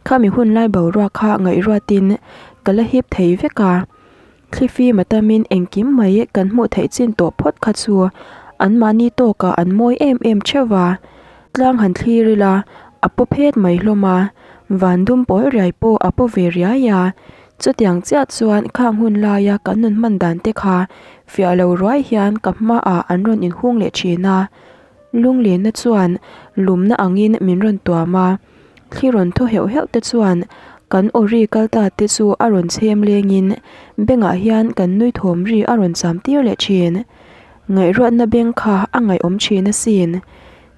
khami hun lai boruak kha ngaihruatin ka la hip thei vek a. Thlifim a tamin engkim mai kan hmuh theih chin tawh phawt kha chu anmahni tawkah an mawi em em theuh va, tlang han thlir ila a paw phet mai hlawm a, van dum pawl riai pawh a paw ve riai a, chutiang chiah chuan khang hun laia kan nun hman dan te kha fiah lo ruai hian ka hmaah an rawn inhung leh thin a, lunglenna chuan lumna angin min rawn tuam a. Thli rawn thaw heuh heuh te chuan kan aw ri kal ta te chu a rawn chhem lengin bengah hian kan nui thawm ri a rawn cham tir leh thin. Ngaihruatna beng kha a ngaihawm thin asin.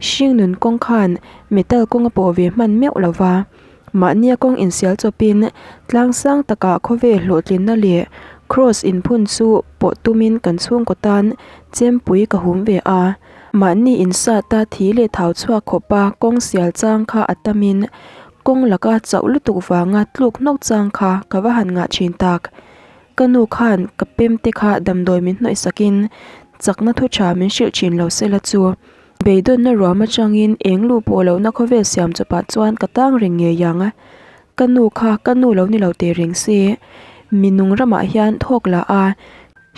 Hringnun kawng khan metal kawng a pawh ve hman meuh lo va, mahnia kawng insial chawpin tlang sang takah khawvel hlawhtlinna leh kraws inphun chu pawh tumin kan chhungkaw tan chempui ka hum ve a. Mahni insata thi leh thau chhuak khawpa kawng sial chang kha a tamin kawng laka chauh lutuk vanga tluk hnawk chang kha ka va han ngah thin tak. Ka nu khan ka pem te kha damdawi min hnawih sakin chakna thu tha min hrilh thin lo sela chu beidawnna ruam atangin eng luh pawh lohna khawvel siam chawpah chuan ka tang reng ngei ang. Ka nu kha ka nu lo ni lo teh reng se minung ramah hian thawk la a.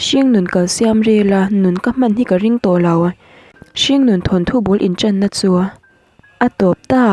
Hringnun kal siam rel a, nun ka hman hi ka ring tawh lo. Hringnun thawnthu bul inṭanna chu a tawp ta.